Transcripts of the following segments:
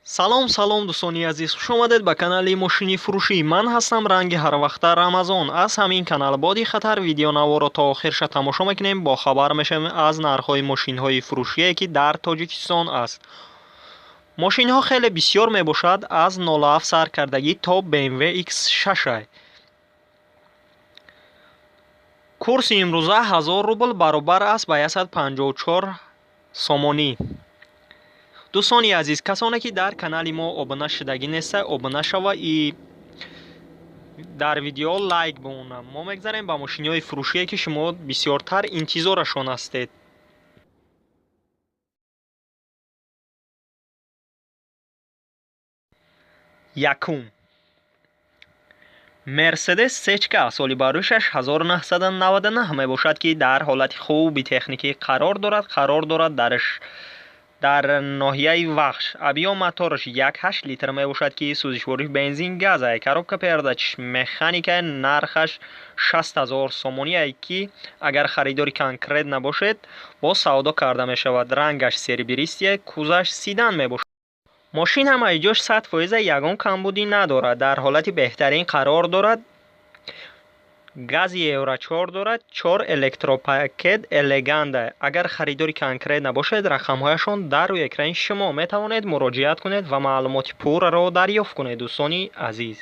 Салом, салом, дӯстони азиз, хуш омадед ба канали мошини фурӯшӣ. Ман ҳастам ранги ҳарвақта Рамазон. Аз ҳамин канал боди хатар видеонаворо то охирша тамошо мекунем, бохабар мешавем аз нархҳои мошинҳои фурӯшие, ки дар Тоҷикистон аст. Мошинҳо хеле бисёр мебошад, аз 07 сар кардагӣ то BMW X6. Курси имрӯза 1000 рубл баробар аст ба 154 сомонӣ. Дӯстони азиз, касоне ки дар канали мо обуна шудагӣ неста, обуна шава и дар видео лайк бимона. Мо мегзарем ба мошиниҳои фурӯшие, ки шумо бисёртар интизорашон ҳастед. Якум: Мерседес Сечка, соли барӯшаш 1999 мебошад, ки дар ҳолати хуби техникӣ қарор дорад. Қарор дорад дар ноҳияи Вахш. Объём мотораш 1,8 литр мебошад, ки сӯзишвориш бензин газ, коробка передач механика. Нархаш 60 000 сомоние, ки агар харидори конкрет набошед, боз савдо карда мешавад. Рангаш серебристый, кузаш седан мебошад. Мошин ҳамаи ҷош 100%, ягон камбудӣ надорад, дар ҳолати беҳтарин қарор дорад. Гази Евро 4 дорад, 4 электропакет элеганда. Агар харидори конкрет набошед, рақамҳояшон дар рӯи экрани шумо, метавонед муроҷиат кунед ва маълумоти пурраро дарёфт кунед, дӯстони азиз.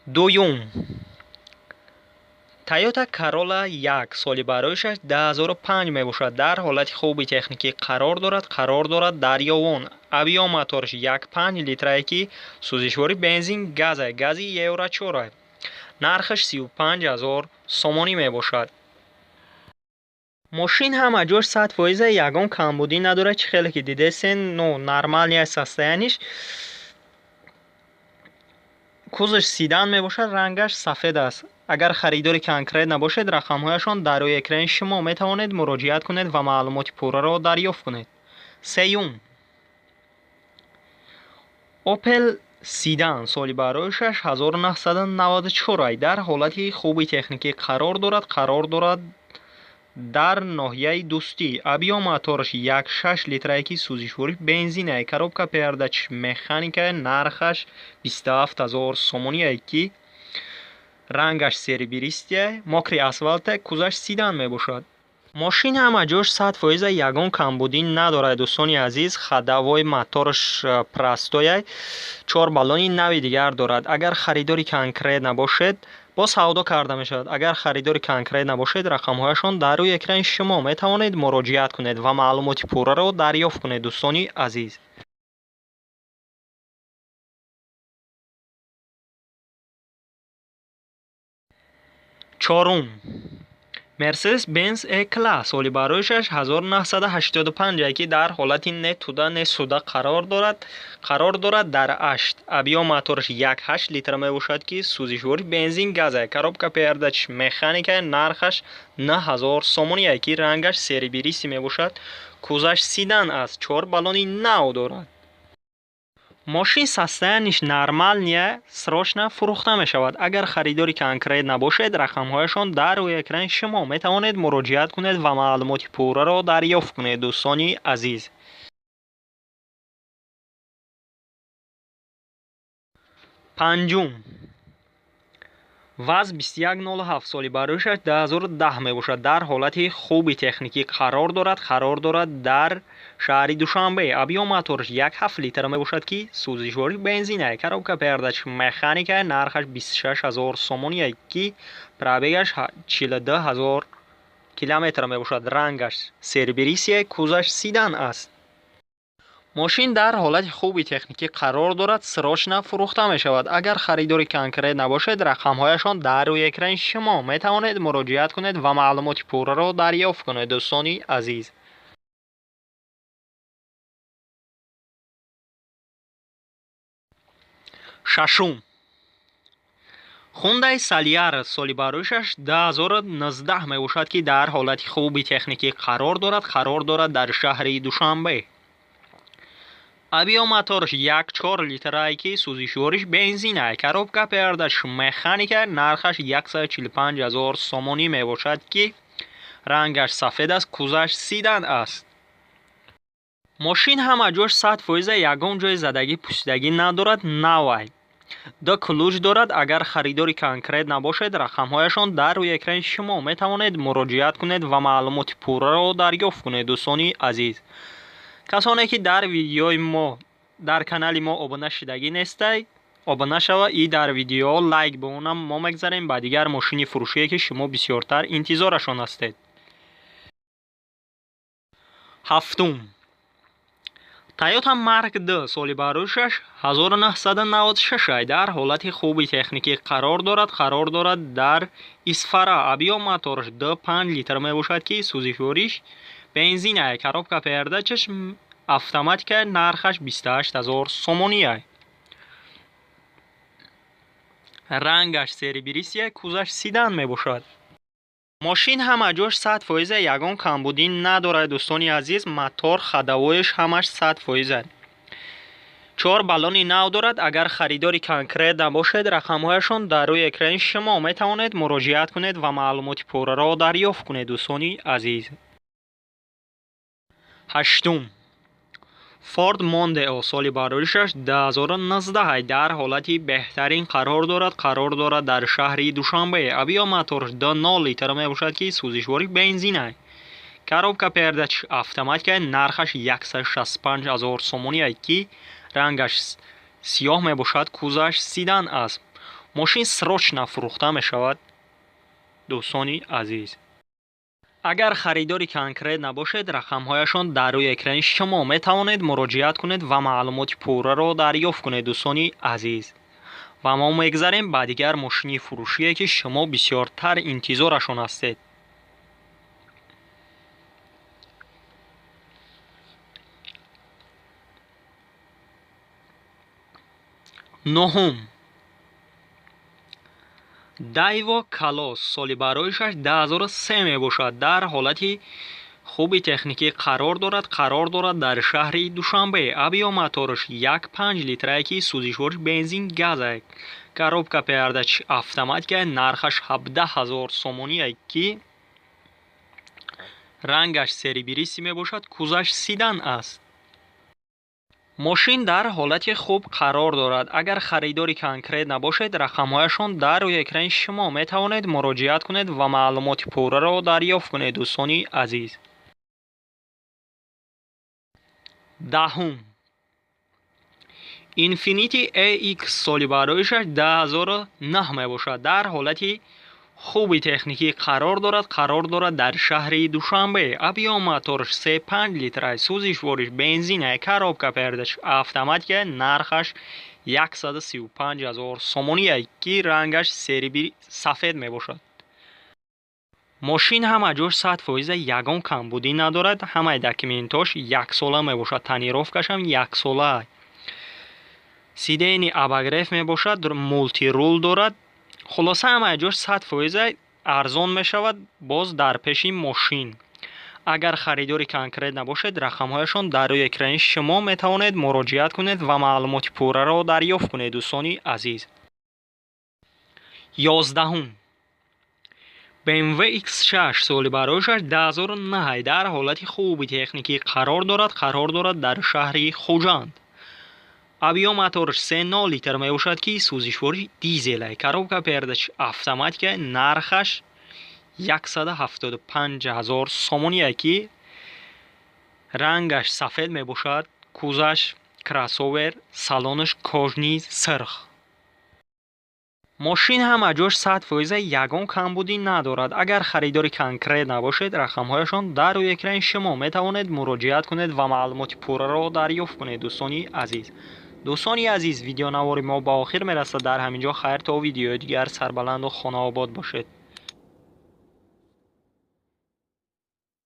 Дуюм: Тойота Corolla 1, соли бароишаш 2005 мебошад, дар ҳолати хуби техникӣ қарор дорад. Қарор дорад дар Ёвон. Объём мотораш 1,5 литрае, ки сӯзишвори бензин газ, гази Евро 4. Нархаш 35 000 сомонӣ мебошад. Мошин ҳама ҷош 100%, ягон камбудӣ надорад. Чӣ хеле ки дидесен, ну, нормальное состояние ш. Кузаш седан мебошад, рангаш сафед аст. Агар харидори конкрет набошед, рақамҳояшон дар рӯи экрани шумо, метавонед муроҷиат кунед ва маълумоти пурраро дарёфт кунед. Сеюм: Опел седан, соли бароишаш 1994, дар ҳолати хуби техникӣ қарор дорад. Қарор дорад дар ноҳияи Дӯстӣ. Объём мотораш 1,6 литрае, ки сӯзишвориш бензин, коробка передач механика. Нархаш 27 000 сомоние, ки рангаш серебристый, мокрый асфальт, кузаш седан мебошад. Мошин ҳама ҷош 100%, ягон камбудӣ надорад, дӯстони азиз. Ходовой мотораш простой, чор баллони нави дигар дорад. Агар харидори конкрет набошед, боз савдо карда мешавад. Агар харидори конкрет набошед, рақамҳояшон дар рӯи экрани шумо, метавонед муроҷиат кунед ва маълумоти пурраро дарёфт кунед, дӯстони азиз. Чорум: Мерседес Бенз Е Класс, соли бароишаш 1985, ки дар ҳолати не туда не сюда қарор дорад. Қарор дорад дар Ашт. Объём мотораш 1,8 литр мебошад, ки сӯзишвори бензин газ, коробка передач механика. Нархаш 9000 сомоние, ки рангаш серебристый мебошад, кузаш седан аст, чор баллони нав дорад. Мошин состояние ш нормальный, срочно фурӯхта мешавад. Агар харидори конкрет набошед, рақамҳояшон дар рӯи экрани шумо, метавонед муроҷиат кунед ва маълумоти пурраро дарёфт кунед, дӯстони азиз. Панҷум: ВАЗ 2107, соли бароишаш 2010 мебошад, дар ҳолати хуби техникӣ қарор дорад. Қарор дорад дар шаҳри Душанбе. Объём мотораш 1,7 литр мебошад, ки сӯзишвори бензин, коробка передач механика. Нархаш 26 000 сомоние, ки пробег аш 42 000 километр мебошад. Рангаш серебристый, кузаш седан аст. Мошин дар ҳолати хуби техникӣ қарор дорад, срочно фурӯхта мешавад. Агар харидори конкрет набошед, рақамҳояшон дар рӯи экрани шумо, метавонед муроҷиат кунед ва маълумоти пурраро дарёфт кунед, дӯстони азиз. Шашум: Хундай Солярис, соли бароишаш 2019 мебошад, ки дар ҳолати хуби техникӣ қарор дорад. Қарор дорад дар шаҳри Душанбе. Объём мотораш 1,4 литрае, ки сӯзишвориш бензин, коробка передач механика. Нархаш 145 000 сомонӣ мебошад, ки Рангаш сафед аст, кузаш седан аст. Мошин ҳама ҷош 100%, ягон ҷои задагӣ пусидагӣ надорад, навай. Ду ключ дорад. Агар харидори конкрет набошед, рақамҳояшон дар рӯи экрани шумо, метавонед муроҷиат кунед ва маълумоти пурраро дарёфт кунед, дӯстони азиз. Касоне ки дар видеои мо дар канали мо обуна шидагӣ нестай, обуна шава и дар видео лайк бимонам. Мо мегзарем ба дигар мошини фурӯшие, ки шумо бисёртар интизорашон ҳастед. Ҳафтум, Toyota Mark II, соли бароишаш 1996, дар ҳолати хуби техникӣ қарор дорад. Қарор дорад дар Исфара. Объём мотораш 2,5 литр мебошад, ки сӯзишвориш бензин, коробка передачаш автоматика. Нархаш 28 ҳазор сомонӣ. Рангаш серебристый, кузаш седан мебошад. Мошин ҳама ҷош 100%, ягон камбудӣ надорад, дӯстони азиз. Мотор, ходовояш ҳамаш 100%. Чор баллони нав дорад. Агар харидори конкрет набошед, рақамҳояшон дар рӯи экрани шумо, метавонед муроҷиат кунед ва маълумоти пурраро дарёфт кунед, дӯстони азиз. Ҳаштум, Форд Мондео, соли бароришаш 2019, дар ҳолати беҳтарин қарор дорад. Қарор дорад дар шаҳри Душанбе. Объём мотораш 2,0 литр мебошад, ки сӯзишвори бензин, коробка передач автоматика. Нархаш 165 ҳазор сомонӣ, ки рангаш сиёҳ мебошад, кузаш седан аст. Мошин срочно фурӯхта мешавад, дӯстони азиз. Агар харидори конкрет набошед, рақамҳояшон дар рӯи экрани шумо, метавонед муроҷиат кунед ва маълумоти пурраро дарёфт кунед, дӯстони азиз. Ва мо мегзарем ба дигар мошини фурӯшие, ки шумо бисёртар интизорашон ҳастед. Нуҳум, Дайво Калос, соли бароишаш 2003 мебошад, дар ҳолати хуби техникӣ қарор дорад. Қарор дорад дар шаҳри Душанбе. Объём мотораш 1,5 литрае, ки сӯзишвориш бензин газа, коробка передач автоматика. Нархаш 17 ҳазор сомоние, ки рангаш серебристый мебошад, кузаш седан аст. Мошин дар ҳолати хуб қарор дорад. Агар харидори конкрет набошед, рақамҳояшон дар рӯи экрани шумо, метавонед муроҷиат кунед ва маълумоти пурраро дарёфт кунед, дӯстони азиз. Даҳум, Infiniti AX, соли бароишаш 2009 мебошад, дар ҳолати хуби техникӣ қарор дорад. Қарор дорад дар шаҳри Душанбе. Объём мотораш 3,5 литра, сӯзишвориш бензин, коробка передач автоматика. Нархаш 135 ҳазор сомоние, ки рангаш серебри сафед мебошад. Мошин ҳама ҷош 100%, ягон камбудӣ надорад. Ҳамаи документош яксола мебошад, тонировкашам яксола. Сиденье обогрев мебошад, мультируль дорад. Хулоса, ҳамаи ҷош 100%. Арзон мешавад боз дар пеши мошин. Агар харидори конкрет набошед, рақамҳояшон дар рӯи экрани шумо, метавонед муроҷиат кунед ва маълумоти пурраро дарёфт кунед, дӯстони азиз. 11-ум, BMW X6, соли бароишаш 2009, дар ҳолати хуби техникӣ қарор дорад. Қарор дорад дар шаҳри Хуҷанд. Объём мотораш 3,0 литр мебошад, ки сӯзишвори дизел, коробка передач автоматика. Нархаш 175 ҳазор сомоние, ки рангаш сафед мебошад, кузаш кроссовер, салонаш кожаный сирх. Мошин ҳама ҷош 100%, ягон камбудӣ надорад. Агар харидори конкрет набошед, рақамҳояшон дар рӯи экрани шумо, метавонед муроҷиат кунед ва маълумоти пурраро дарёфт кунед, дӯстони азиз. Дӯстони азиз, видеонавори мо ба охир мерасад дар ҳамин ҷо. Хайр, то видеои дигар, сарбаланду хонаобод бошед.